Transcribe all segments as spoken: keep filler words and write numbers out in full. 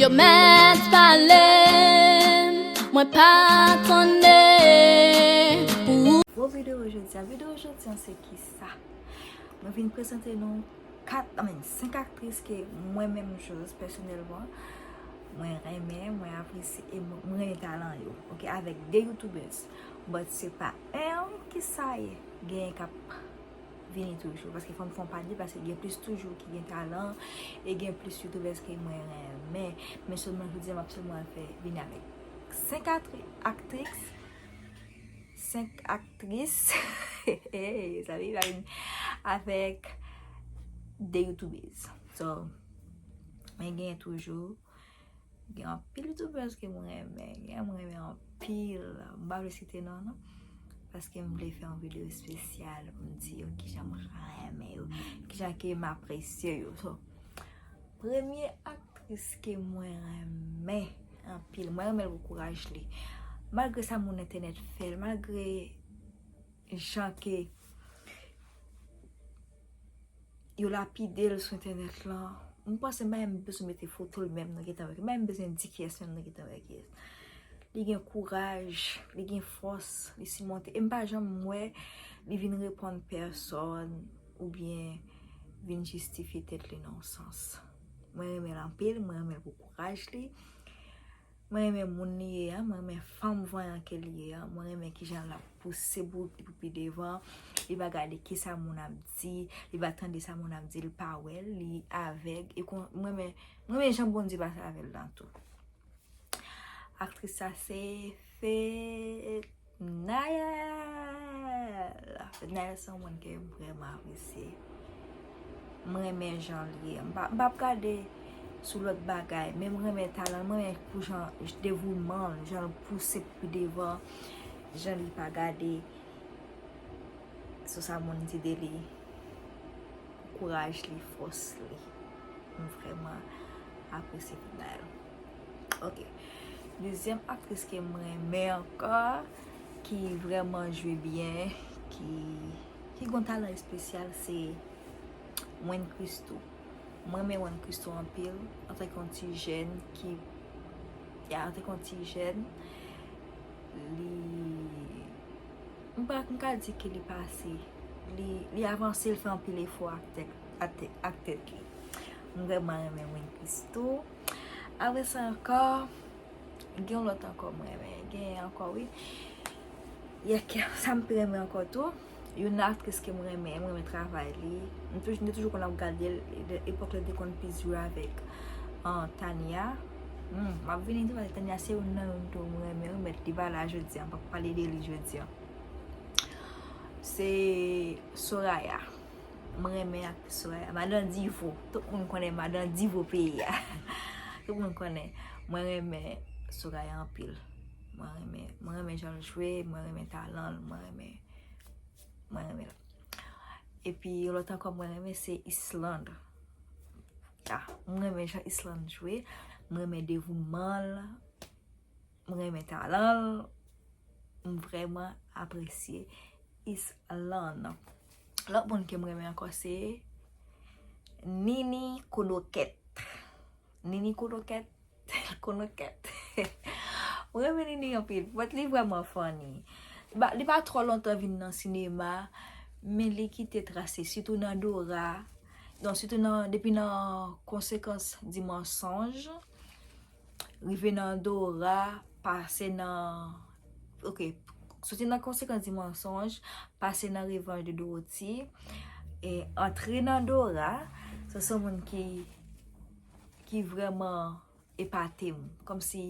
Yo mèt pale, mwen pa tande. Pou gwo videyo jodi a. Videyo jodi a se kisa? Mwen vin prezante nou kat, I mean, senk aktris ke mwen menm Jose pèsonèlman, mwen renmen, mwen apresye e mwen, mwen renmen talan yo, ok, avèk de youtubers. But se pa en ki sa ye, gen k ap vini toujou, paske fò m fè yon pa de, paske gen plis toujou ki gen talan, e gen plis youtubers ke mwen renmen. Men sèlman jodi a, m ap sèlman fè vini avèk senk atri-, aktris, senk aktris, sa vin avèk de youtubers. So, men gen toujou, gen anpil youtubers ke mwen renmen, gen mwen renmen anpil, m pa vle site non, non, paske m vle fè yon videyo espesyal pou m di yo kijan m renmen yo, kijan ke m apresye yo. So, premye aktris ke mwen renmen anpil, mwen renmen l pou kouraj li. Malgre sa moun entènèt fè l, malgre jan ke yo lapide l sou entènèt lan, m panse m pa menm bezwen mete foto l menm nou gentan wè, m pa menm bezwen di kiyès menm nou gentan wè kiyès. Li gen kouraj, li gen fòs, li simonte. E m pa janm wè li vin reponn pèsòn oubyen vin jistifye tèt li nan yon sans. Mwen renmen l anpil, mwen renmen l pou kouraj li. Mwen renmen moun li ye a, mwen renmen fanm vanyan ke li ye a, mwen renmen kijan l ap pouse bout li pou pi devan. Li pa gade kisa moun ap di, li pa tande sa moun ap di, li pa wè l, li avèg. E kon, mwen renmen, mwen renmen jan Bondye pase avè l lan tou. Aktris sa se Fe-, Nayel. Nayel se yon moun ke m vrèman apresye. M renmen jan l ye. M pa, m p ap gade sou lòt bagay, men m renmen talan l, m renmen pou jan devouman l, jan l pouse pou devan, jan li pa gade sou sa moun di de li. Kouraj li, fòs li. M vrèman apresye Fednaelle. Ok. Dezyèm aktris ke m renmen ankò, ki vrèman jwe byen, ki, ki gen talan espesyal, se Wayne Christou. Mwen renmen Wayne Christou anpil, antanke yon ti jèn ki, ya, antanke yon ti jèn, li M pa, m ka di ke li pase. Li, li avanse, li fè anpil efò ak tèt, ak tèt, ak tèt li. M vrèman renmen Wayne Christou. Apre sa ankò, gen yon lòt ankò mwen renmen. Gen ankò, wi. Yè, sa m pi renmen ankò tou. Youn nan aktris ke m renmen, m renmen travay li. M toujou, m te toujou konn ap gade l, epòk li te konn pi jwe avèk, ah, Tania. Hmm, m ap vini tou, paske Tania se youn nan youn tou m renmen, wi, mèt li pa la jodi a, m p ap pale de li jodi a. Se Soraya. Mwen renmen aktris Soraya. Madan Divo. Tout moun konnen Madan Divo peyi a. Tout moun konnen. Mwen renmen Soraya anpil. Mwen renmen, mwen renmen jan l jwe, mwen renmen talan l, mwen renmen, mwen renmen l. Epi, yon lòt ankò mwen renmen se Islande. Ya, mwen renmen jan Islande jwe, mwen renmen devouman l, mwen renmen talan l, m vrèman apresye Islande. Lòt moun ke m renmen ankò se Nini Konokèt. Nini Konokèt, Konokèt. Mwen renmen Nini anpil, but li vrèman funny. Li pa, li pa twò lontan vin nan sinema, men li kite tras li, sitou nan Dora. Donk, sitou nan, depi nan Conséquence du mensonge, rive nan Dora, pase nan, ok, soti nan Conséquence du mensonge, pase nan Revenge de Dorothy, e antre nan Dora, se, se yon moun ki, ki vrèman epate m. Kòmsi,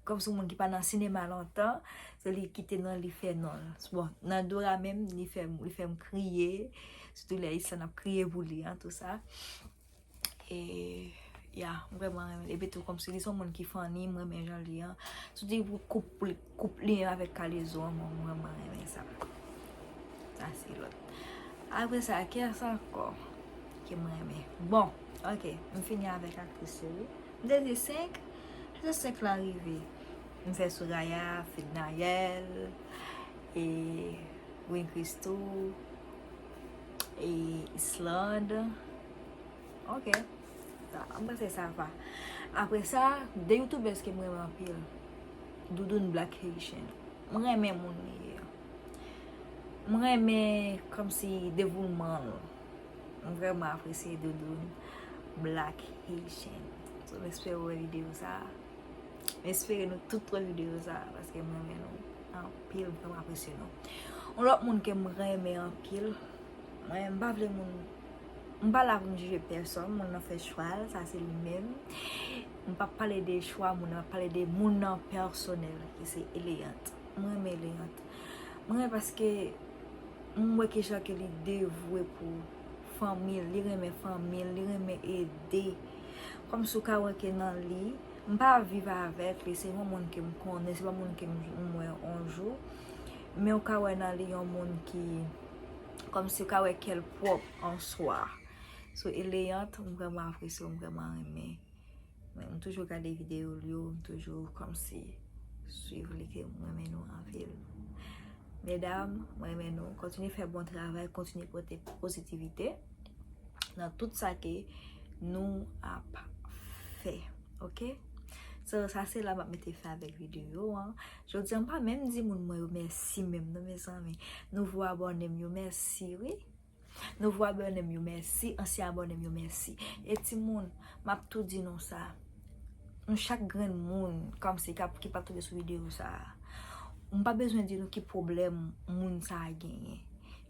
kòmsi yon moun ki pa nan sinema lontan, se li kite non li fè non l. Bon, nan Dora menm, li fè m, li fè m kriye, sitou lè Islande ap kriye pou li an, tou sa. E, ya, m vrèman renmen l. Epi tou, kòmsi li se yon moun ki funny, m renmen jan l ye an. Sitou pou koup, koup li menm avèk Kalezo an, mwen, m vrèman renmen sa. Sa se lòt. Apre sa, kiyès ankò ke m renmen? Bon, ok, m fini avèk aktris yo, wi. M te di senk, se senk la rive. M fè Soraya, Fednaelle, e Wayne Christou, e Islande. Ok. Sa, m panse sa va. Apre sa, de youtubers ke m renmen anpil, Doudoune Black Haitian. M renmen moun li ye. M renmen kòmsi devoulman l. M vrèman apresye Doudoune Black Haitian. So, m espere w wè videyo sa. M espere nou tout wè videyo sa, paske m renmen nou anpil, m vrèman apresye nou. Yon lòt moun ke m renmen anpil, mwen, m pa vle moun, m pa la pou m jije pèsòn, moun nan fè chwa l, sa se li menm. M p ap pale de chwa moun nan, m ap pale de moun nan pèsonèl, ki se Eleant. M renmen Eleant. M renmen paske m wè kijan ke li devwe pou fanmi l, li renmen fanmi l, li renmen ede. Kòmsi w ka wè ke nan li, m pa viv avèk li, se yon moun ke m konnen, se pa moun ke m, m wè yon jou. Men w ka wè nan li yon moun ki, kòmsi w ka wè kè l pwòp an swa. So, Eleant, m vrèman apresye w, m vrèman renmen. Mwen, m toujou gade videyo l yo, m toujou kòmsi swiv li ke m renmen nou anpil. Medam, mwen renmen nou. Kontinye fè bon travay, kontinye pote pozitivite nan tout sa ke nou ap fè. Ok? So, sa se la m ap mete fen avèk videyo an. Jodi an, m pa menm di moun mwen yo mèsi menm non, mezanmi. Nouvo abòne m yo, mèsi wi. Nouvo abòne m yo, mèsi. Ansyen abòne m yo, mèsi. E timoun, m ap tou di nou sa. Nou chak grenn moun, kòmsi k ap, ki p ap tonbe sou videyo sa a. M pa bezwen di nou ki pwoblèm moun sa a genyen.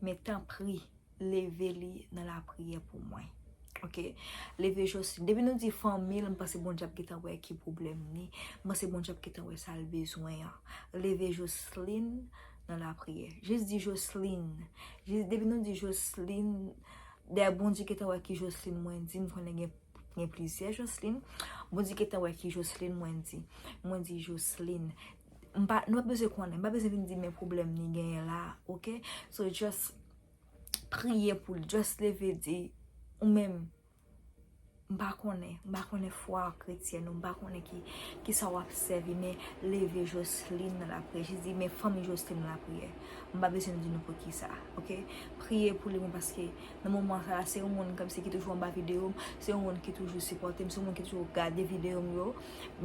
Men tanpri, leve li nan lapriyè pou mwen. Ok? Leve Jocelyn. Depi nou di fanmi l, m panse Bondye ap gentan wè ki pwoblèm li. M panse Bondye ap gentan wè sa l bezwen an. Leve Jocelyn nan lapriyè. Jis di Jocelyn. Jis, depi nou di Jocelyn, dayè Bondye gentan wè ki Jocelyn mwen di, m konnen gen, gen plizyè Jocelyn. Bondye gentan wè ki Jocelyn mwen di. Mwen di Jocelyn. M pa, nou pa bezwen konnen, m pa bezwen vin di men pwoblèm li genyen la, ok? So, just priye pou l, just leve di, ou menm, m pa konnen, m pa konnen fwa kretyèn ou, m pa konnen ki, ki sa w ap sèvi, men leve Jocelyn nan lapriyè. Jis di, men fanmi Jocelyn nan lapriyè. M pa bezwen di nou pou ki sa, ok? Priye pou li, bon, paske nan moman sa la, se yon moun kòmsi ki toujou anba videyo m, se yon moun ki toujou sipòte m, se yon moun ki toujou gade videyo m yo,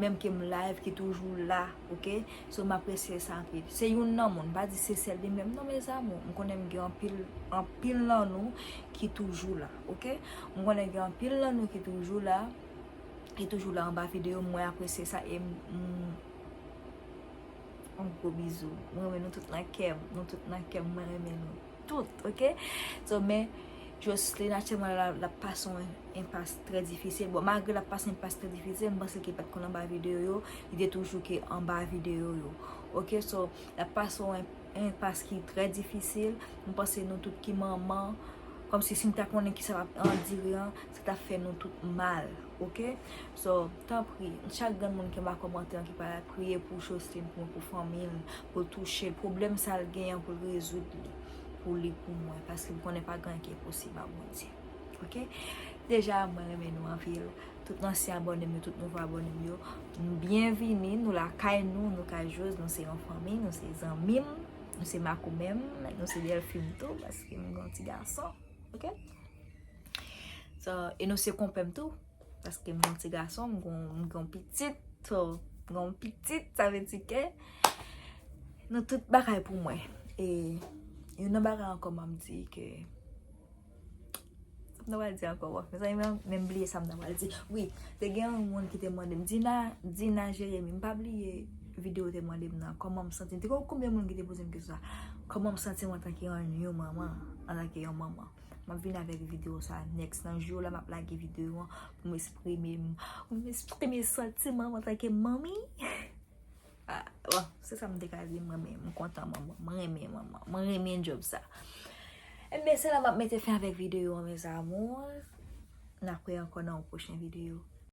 menm ke m live, ki toujou la, ok? So, m apresye sa anpil. Se youn nan moun, m pa di se sèl li menm non, mes amours. M konnen m gen anpil, anpil nan nou ki toujou la, ok? M konnen gen anpil nan nou ki toujou la, ki toujou la anba videyo m, mwen apresye sa e m, m, yon gwo bizou. Mwen renmen nou tout nan kè m, nou tout nan kè m, mwen renmen nou tout, ok? So, men, Jocelyn aktyèlman la, l ap pase yon enpas trè difisil. Bon, malgre l ap pase yon enpas trè difisil, m panse ke l pa t konn anba videyo yo, li te toujou ke anba videyo yo. Ok, so, l ap pase yon en-, enpas ki trè difisil. M panse nou tout ki manman, kòmsi si m ta konnen ki sa l ap andire an, sa t ap fè nou tout mal, ok? So, tanpri, chak grenn moun ki anba kòmantè an ki pa la, priye pou Jocelyn, pou, pou fanmi l, pou l touche l, pwoblèm sa l genyen pou l rezoud li, pou li, pou mwen, paske m konnen pa gen anyen ki enposib a Bondye. Ok? Deja, mwen renmen nou anpil. Tout ansyen abòne m yo, tout nouvo abòne m yo, nou byenvini, nou lakay nou, nou kay Joz, nou se yon fanmi, nou se zanmi m, nou se makoumè m, nou se bèlfi m tou, paske m gen yon ti gason. Ok? So, e nou se konpè m tou, paske m gen yon ti gason, m gen, m gen yon pitit, so, m gen yon pitit, sa vle di ke nou tout bagay pou mwen. E youn nan bagay ankò m ap di ke, sa m ta pral di ankò, bon, mezanmi, men, men m bliye sa m ta pral di. Wi, te gen yon moun ki te mande m, Dina, Dina Jérémy, m pa bliye videyo w te mande m nan, kòman m santi m. Te gen konbyen moun ki te poze m kesyon sa? Kòman m santi m antanke yon, yon manman, antanke yon manman? M ap vin avèk videyo sa next. Nan jou la, m ap lage videyo an pou m eksprime m, pou m eksprime santiman m antanke manmi. Ah, bon, se sa m te ka di, m renmen, m kontan manman, m renmen manman, m renmen djòb sa. Enben, se la m ap mete fen avèk videyo an, mes amours. N ap wè ankò nan yon pwochen videyo.